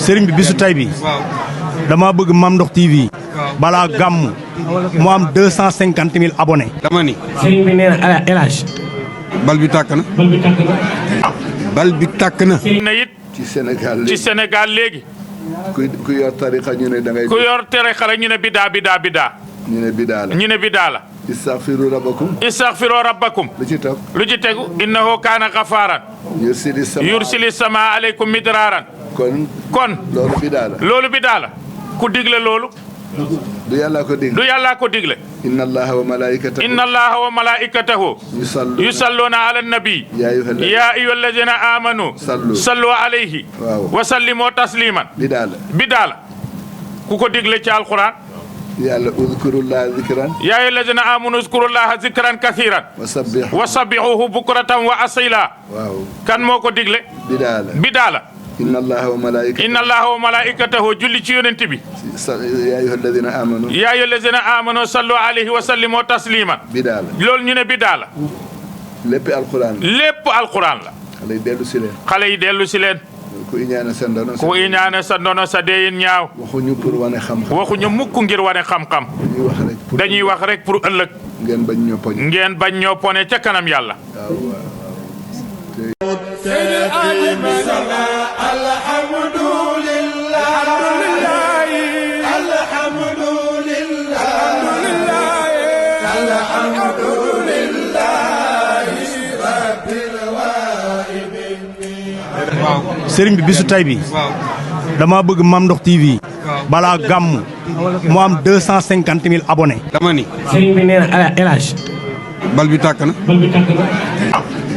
sëriñ bi bisu tay bi dama bëgg Mame Ndokh TV balaa gàmm mu am 250 000 abonnés. dama ni sëriñ bi nee na El Hadj bal bi tàkk na. bal bi tàkk na. na it ci Sénégal léegi ku yor tarixa ñu ne da ngay. ku yor tarixa rek ñu ne bidaa ñu ne bidaa la. ñu ne bidaa la. istaghfiru rabbakum. lu ci tegu. lu ci tegu. innahu kaana ghaffaaran. yursili sama aleykum midraaran. kon. loolu bidaa la. loolu bidaa la. ku digle loolu. du yàllaa ko digle. du yàllaa ko digle. inna allaha wa malaikatahu. yusalluna ala nabi. ya ayyuha alladina amanu. sallu alayhi. wa sallimu tasliman. bidaa la. ku ko digle ci alquran. yàlla uzkurullaha zikran. yaa ayyuha alladina amanu uzkurullaha zikran kathiran. wa sabbihuhu bukratan wa asila. kan moo ko digle. bidaa la. inna allaha wa malaikatahu julli ci yonent bi. yaa ayyuha alladina amanu sallu alayhi wa sallimu tasliman. bidaa la. loolu ñu ne bidaa la. lépp alquran la. xale yi dellu si leen. ku iñaane sa ndono sa deyin ñaaw. waxuñu pour wane xam-xam. waxuñu mukk ngir wane xam-xam. dañuy wax rek pour ëllëg. ngeen bañ ñoo poñe ca kanam yàlla. sëriñ bi bisu tay bi dama bëgg Mame Ndokh TV balaa gàmm mu am 250 000 abonnés. dama ni sëriñ bi nee na El Hadj bal bi tàkk na.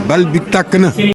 bal bi tàkk na.